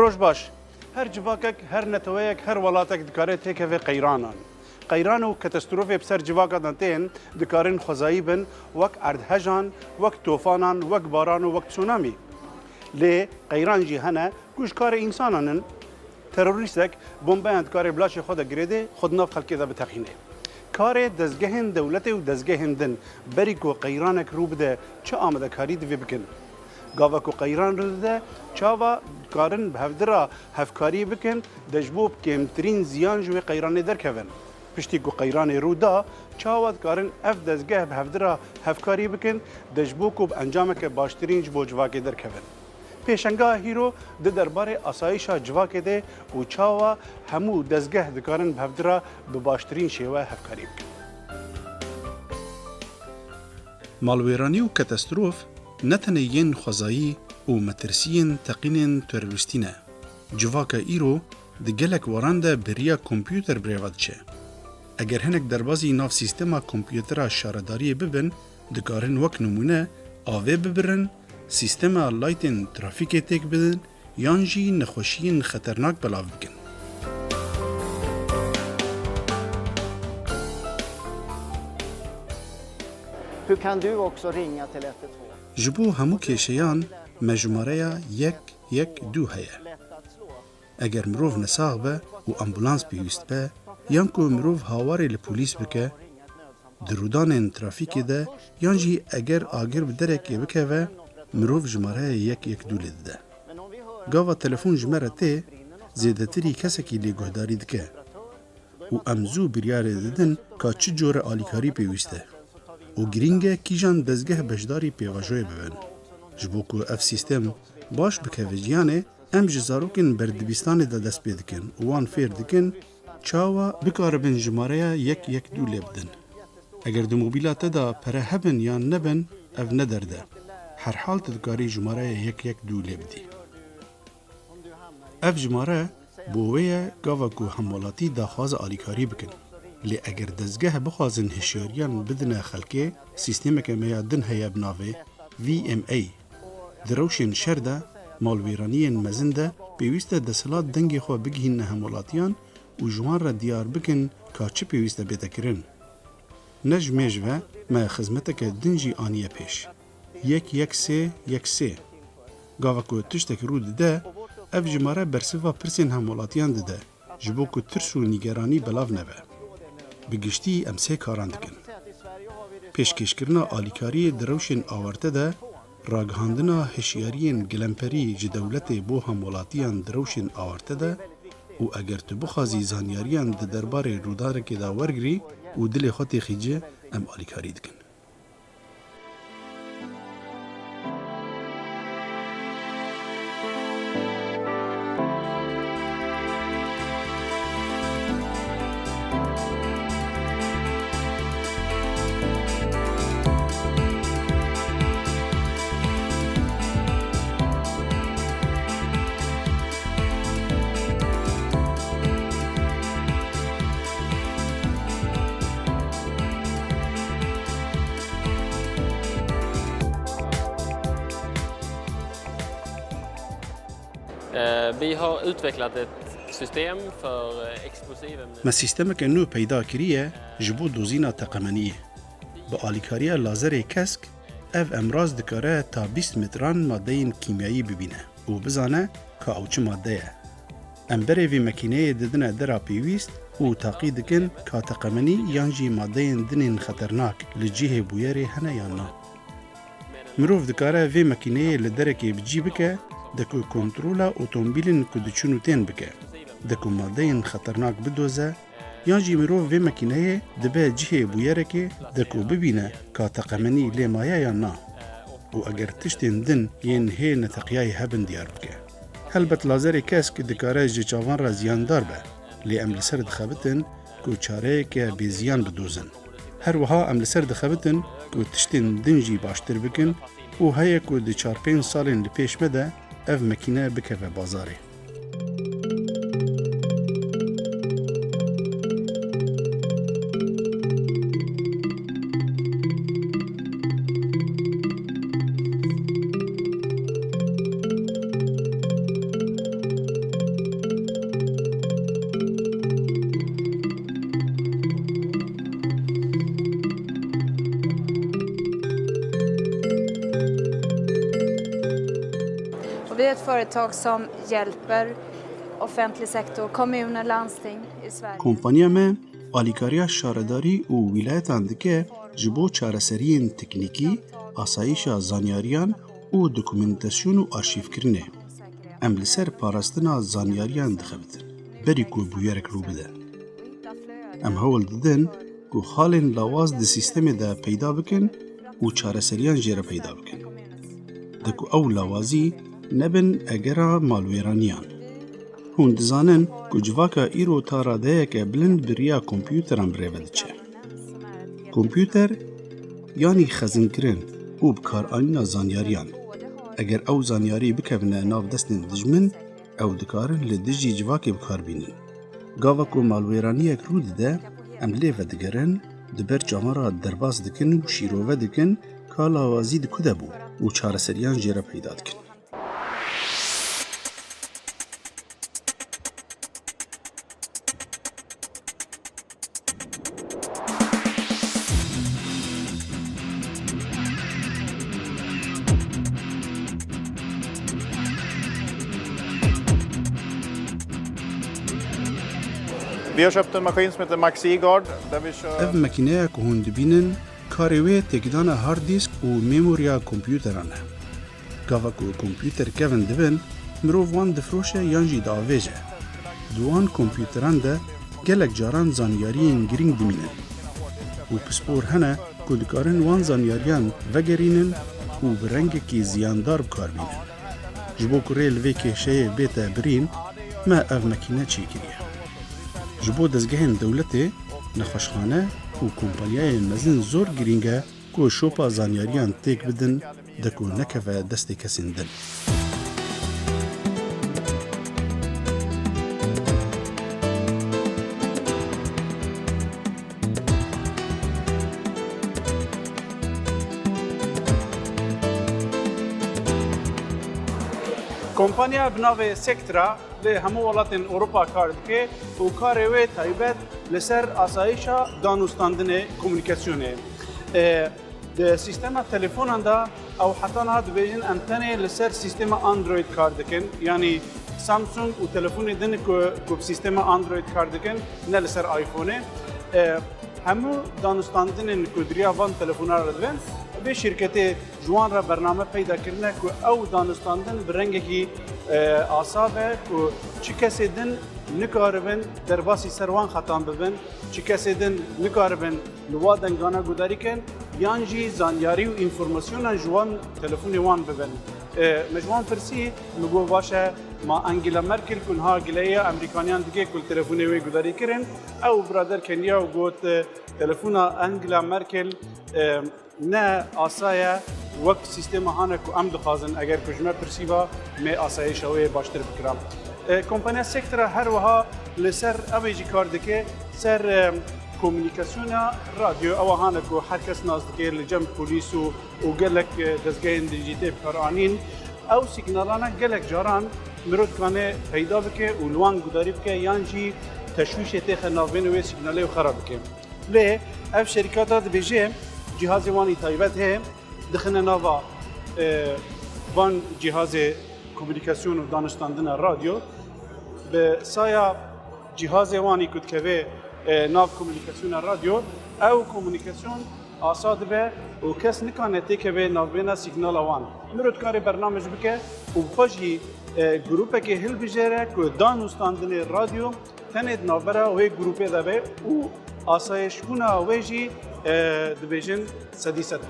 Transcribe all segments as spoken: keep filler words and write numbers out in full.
Roj baş. Her civakek, her neteweyek, her welatek dikare têkeve qeyranan. Qeyran û katastropê bi ser civaka de tên, dikarin xwezayî bin, wek erdhejan, wek tofanan, wek baran û wek tsunamî. Lê qeyran jî hene ku ji karê însanan in. Terorîstek bombeyan dikare bi laşê xwe de girêdê, xwe di nav xelkê de biteqîne. Karê dezgehên dewletê û dezgehên din berî ku qeyranek rû bide, çi amadekarî divê bikin? Gava ku qeyran rû dide, çawa dikarin bi hevdira hevkarî bikin, de ji bo bi kêmtirîn ziyan ji wê qeyranê derkevin? Piştî ku qeyranê rû da, çawa dikarin ev dezgeh bi hevdira hevkarî bikin, de ji bo ku bi encameke baştirîn ji bo civakê derkevin? Pêşenga hîro di derbarê asayîşa civakê de û çawa hemû dezgeh dikarin bi hevdira bi baştirîn şêwe hevkarî bikin. Malwêranî û katastroph ne tenê yên xwezayî û metirsiyên teqînên terorîstî ne. Civaka îro di gelek waran de bi riya kompûter bi rê ve diçe. Eger hinek derbazî nav sîstema kompûtera şaredariyê bibin, dikarin wek nimûne avê bibirin, sîstema laytên trafîkê têk bidin yan jî nexweşiyên xeternak belav bikin. Hur kan du också ringa till ett ett två? Ji bo hemû kêşeyan me jimareya yek yek du heye. Eger mirov nesax be û ambulans pêwîst be, yan ku mirov hawarê li polîs bike, di rûdanên trafîkê de, yan jî eger agir bi derekê bikeve, mirov jimareya yek yek du lê dide. Gava telefon ji me re tê, zêdetirî kesekî lê guhdarî dike. Û em zû biryarê didin ka çi cure alîkarî pêwîst e. Û girîng e kîjan dezgeh beşdarî pêvajoyê bibin. Ji bo ku ev sîstem baş bikeve jiyanê, em ji zarokên berdibîstanê de dest pê dikin û wan fêr dikin çawa bikaribin jimareya yek yek du lê bidin. Eger di mobîla te de pere hebin yan nebin, ev ne derd e. Herhal tu dikarî jimareya yek yek du lê bidî. Ev jimare bo wê ye gava ku hemwelatî daxwaza alîkarî bikin. Lê eger dezgeh bixwazin hişyariyan bidine xelkê, sîstemeke me ya din heye bi navê V M A. Di rewşên şer de, malwêraniyên mezin de pêwîst e desthilat dengê xwe bigihîne hemwelatiyan û ji wan re diyar bikin ka çi pêwîst e bête kirin. Ne ji mêj ve me xizmeteke din jî aniye pêş. Yek yek sê yek sê. Gava ku tiştek rû dide, ev jimare bersiva pirsên hemwelatiyan dide, ji bo ku tirs û nîgeranî belav nebe. Bi giştî em sê karan dikin. Pêşkêşkirina alîkariyê di rewşên awarte de, ragihandina hişyariyên gilemperî ji dewletê bo hemwelatiyan di rewşên awarte de û eger tu bixwazî zanyariyan di derbarê rûdarekê de wergirî û dilê xwe têxî ci, em alîkarî dikin. Eh, vi har utvecklat ett system för, eh, explosiva ämnen. Me sîstemeke nû peyda kiriye ji bo dozîna teqemeniyê. Bi alîkariya lazerê kesk, ev emraz dikare ta bîst metran madeyên kîmyayî bibîne û bizane ka ew çi madde ye. Em berê vê mekîneyê didine dera pêwîst û taqî dikin ka teqemenî yan jî madeyên din ên xeternak li cihê bûyerê hene yan na. Mirov dikare vê mekîneyê li derekê bi cî bike, de ku kontrola otomobîlên ku diçin û tên bike, de ku madeyên xeternak bidoze, yan jî mirov vê mekîneyê dibe cihê bûyerekê, de ku bibîne ka teqemenî lê maye yan na. Û eger tiştên din yên hê neteqiyayî hebin diyar bike. Helbet lazerê kesk dikare ji çavan re ziyandar be, lê em li ser dixebitin ku çareyeke bêziyan bidozin. Her wiha em li ser dixebitin ku tiştên din jî baştir bikin û heye ku di çar pênc salên li pêş me de ev mekîne bikeve bazarê. Företag som hjälper offentlig sektor, kommuner, landsting i Sverige. Kompaniya me alîkariya şaredarî û wîlayetan dike ji bo çareseriyên teknîkî, asayîşa zanyariyan û dokumentasyon û arşîvkirinê. Em li ser parastina zanyariyan dixebitin, berî ku bûyerek rû bide. Em hewl didin ku xalên lawaz di sîstemê de peyda bikin û çareseriyan jê re peyda bikin. De ku ew lawazî nebin egera malwêraniyan. Hûn dizanin ku civaka îro ta radeyeke bilind bi riya kompûteran bi rê ve diçe. Kompûter yanî xezinkirin û bikaranîna zanyariyan. Eger ew zanyarî bikevine nav destên dijmin, ew dikarin li dijî civakê bi kar bînin. Gava ku malwêraniyek rû dide, em lê vedigerin, di ber çavan re derbas dikin û şîrove dikin ka lawazî di ku de bû û çareseriyan jê re peyda dikin. Vi har köpt en maskin som heter Maxi Guard där vi kör... Ev makîneya ku hûn dibînin, karê wê têkdana hard disk û memoriya kompûteran e. Gava ku kompûter kevin dibin, mirov wan difiroşe yan jî diavêje. Di wan kompûteran de gelek caran zanyariyên girîng dimînin û pispor hene ku dikarin wan zanyariyan vegerînin û bi rengekî ziyandar bi kar bînin. Ji bo ku rê li vê kêşeyê bête birîn, me ev makîne çêkiriye. Ji bo dezgehên dewletê, nexweşxane û kompanyayên mezin zor girîng e ku şopa zanyariyan têk bidin de ku nekeve destê kesên din. Kompanya bi navê Sectra li hemû welatên Ewropa kar dike û karê wê taybet li ser asayîşa danûstandinê, komunîkasyonê. E, Di sîstema telefonan de ew heta niha dibêjin em tenê li ser sîstema Android kar dikin, yanî Samsung û telefonê din ku, ku bi sîstema Android kar dikin, ne li ser iPhoneê. E, hemû danûstandinên ku di riya van telefonan re dibin, vê şîrketê ji wan re bername peyda kirine ku ew danûstandin bi rengekî, e, asa be ku çi kesê din nikaribin derbasî ser wan xetan bibin, çi kesê din nikaribin li wa dengana gudarî kin yan jî zanyarî û înformasyonan ji wan telefonê wan bibin. E, me ji wan pirsî, min got, baş e, ma Angela Merkel ku niha gileyê Amerîkaniyan dike ku li telefonê wê gudarî kirin, ew birader keniya û got, e, telefona Angela Merkel, e, ne asa ye wek sîstema hane ku em dixwazin, eger ku ji me pirsîba, me asayîşa wê baştir bikira. E, kompanya Sectra her wiha li ser ew ê jî kar dike, ser, e, komunîkasyona radyo, ew hane ku her kes nas dike, li cem polîs û, û gelek, e, dezgehên dijîtê bi kar anîn. Ew sîgnalana gelek caran mirov dikane peyda bike û li wan gudarî bike yan jî teşwîşê têxe navbêne wê sîgnalê û xera bike. Lê ev şerîkata dibêje cîhazê wan î taybet heye, dixine nava, e, van cîhazê komunîkasyon û danûstandina radyo. Bi saya cîhazê wan î ku dikeve, e, nav komunîkasyona radyo, ew komunîkasyon asa dibe û kes nikane têkeve navbêna sîgnala wan. Miro dikare bername jî bike û bi xwe jî, e, grûpekê hilbijêre ku danûstandinê radyo tenê di navbera wê grûpê de be û asayişbûna wê jî, e, dibêjin sedî sed.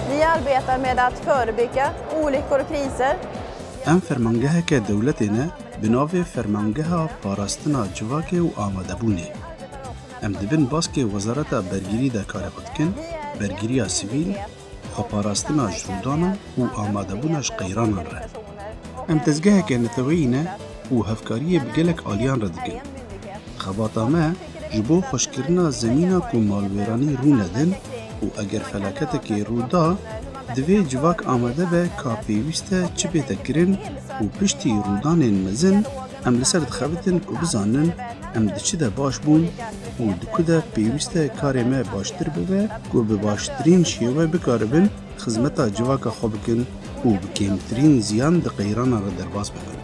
Vi arbetar med att förebygga olyckor och kriser. Em fermangeheke dewletê ne bi navê Fermangeha Parastina Civakê û Amadebûnê. Em di bin baskê Wezareta Bergirî de karê xwe dikin, bergiriya sivîl, xweparastina ji rûdanan û amadebûna ji qeyranan re. Em dezgeheke neteweyî ne û hevkariyê bi gelek aliyan re dikin. Xebata me ji bo xweşkirina zemîna ku malwêranî rû nedin, û eger felaketekê rû da, divê civak amade be ka pêwîst e çi bête kirin û piştî rûdanên mezin em li ser dixebitin ku bizanin em di çi de baş bûn û di ku de pêwîst e karê me baştir bibe ku bi baştirîn şêwe bikaribin xizmeta civaka xwe bikin û bi kêmtirîn ziyan di qeyranan re derbas bibin.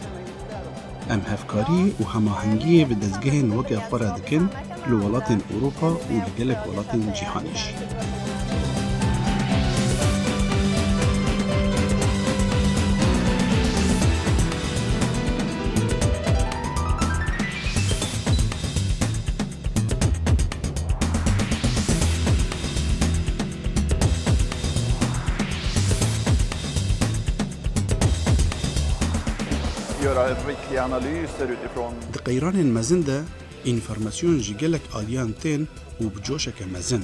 Em hevkariyê û hemahengiyê bi dezgehên weke xwe re dikin li welatên Ewropa û li gelek welatên cîhanê jî. Göra riktiga analyser utifrån Di qeyranên mezin de înformasyon ji gelek aliyan tên û bi coşeke mezin.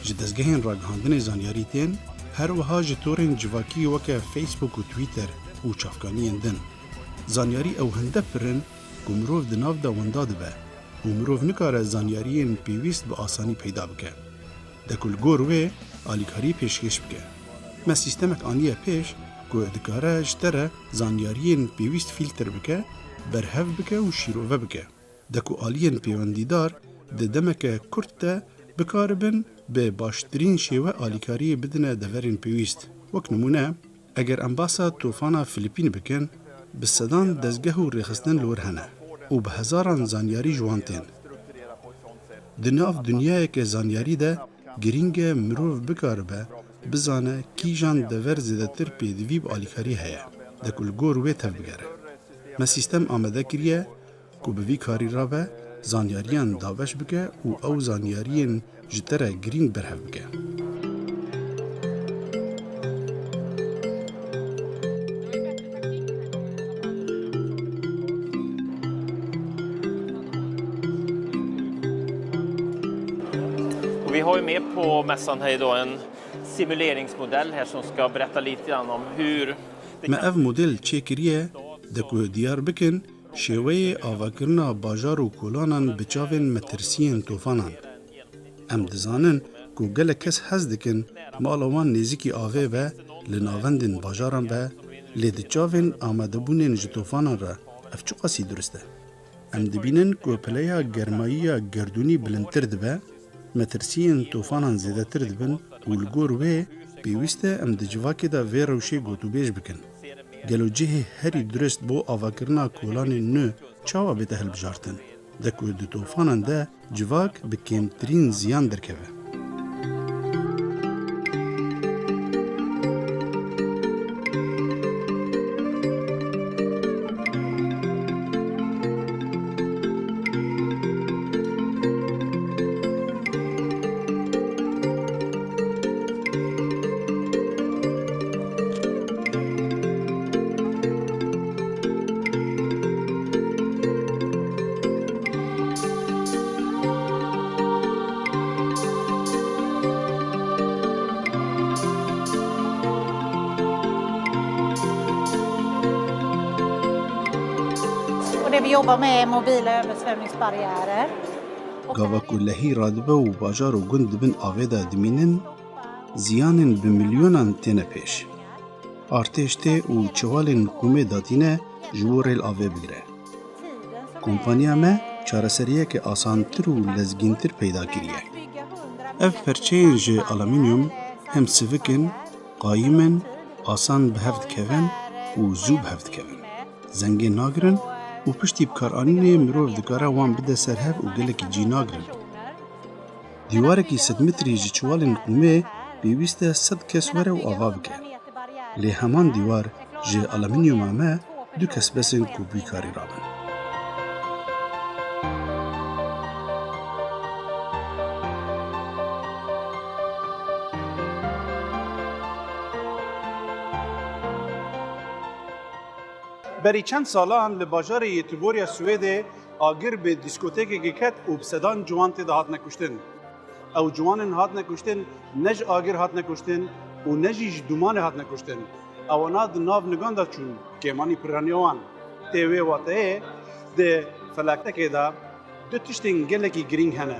Ji dezgehên ragihandinê zanyarî tên, her wiha ji torên civakî weke Facebook û Twitter û çavkaniyên din. Zanyarî ew hinde pir in ku mirov di nav de wenda dibe û mirov nikare zanyariyên pêwîst bi asanî peyda bike. De ku li gor wê alîkarî pêşkêş bike. Me sîstemek aniye pêş ku dikare ji te re zanyariyên pêwîst fîltir bike, berhev bike û şîrove bike. De ku aliyên pêwendîdar di demeke kurt de bikaribin bi baştirîn şêwe alîkariyê bidine deverên pêwîst. Wek nimûne, eger em basa tofana Filipîn bikin, bi sedan dezgeh û rêxistin li wir hene û bi hezaran zanyarî ji wan tên. Di nav dinyayeke zanyarî de girîng e mirov bikaribe bizane kîjan dever zêdetir pêdivî bi alîkarî heye, de ku li gor wê tevbigere. Me sîstem amade kiriye ku bi vî karî re ve zanyariyan dabeş bike û ew zanyariyên ji te re girîng berhev bike. Och vi har ju med på mässan här idag en simuleringsmodell här som ska berätta lite grann om hur Me ev model çêkiriye de ku diyar bikin şêweyê avakirina bajar û kolanan bi çavên metirsiyên tofanan. Em dizanin ku gelek kes hez dikin mala wan nêzîkî avê be, li navendên bajaran be, lê di çavên amadebûnên ji tofanan re ev çiqasî durist e? Em dibînin ku pileya germayiya gerdûnî bilindtir dibe, metirsiyên tofanan zêdetir dibin û li gor wê pêwîst e em di civakê de vê rewşê gotûbêj bikin. Gelo cihê herî durist bo avakirina kolanên nû çawa bête hilbijartin? De ku di tofanan de civak bi kêmtirîn ziyan derkeve. Och det vi jobbar med är mobila översvämningsbarriärer. Gava ku lehî radibe û bajar û gund di bin avê de dimînin, ziyanên bi milyonan têne pêş. Artêş tê û çewalên komê datîne ji bo rêl avê bigire. Kompaniya me çareseriyeke asantir û lezgîntir peyda kiriye. Ev perçeyên ji alemînyum hem sivik in, qayîm in, asan bi hev dikevin û zû bi hev dikevin. Zengê nagirin û piştî bikaranînê mirov dikare wan bide ser hev û gelekî cî nagirin. Dîwarekî sed metrî ji çiwalên qûmê pêwîst e sed kes were û ava bike. Lê heman dîwar ji alumînyuma me du kes bes in ku bi wî karî rabin. Berî çend salan li bajarê Göteborgê ya Swêdê agir bi dîskotekekê ket û bi sedan ciwan tê de hatine kuştin. Ew ciwanên hatine kuştin ne ji agir hatine kuştin û ne jî ji dûmanê hatine kuştin. Ewana di nav nigan de çûn, kêmanî piraniya wan. Tê wê wateyê di felaketekê de du tiştên gelekî girîng hene.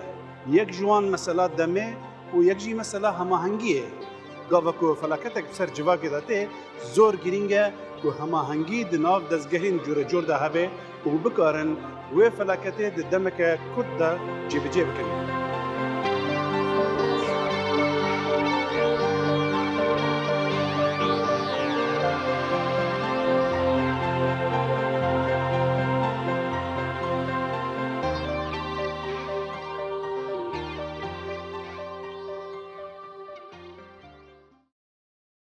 Yek ji wan mesela demê û yek jî mesela hemahengiyê. Gava ku felaketek bi ser civakê de tê, zor girîng e ku hemahengî di nav dezgehên cûrecûr de hebe û bikarin wê felaketê di demeke kurt de cêbicê bikin.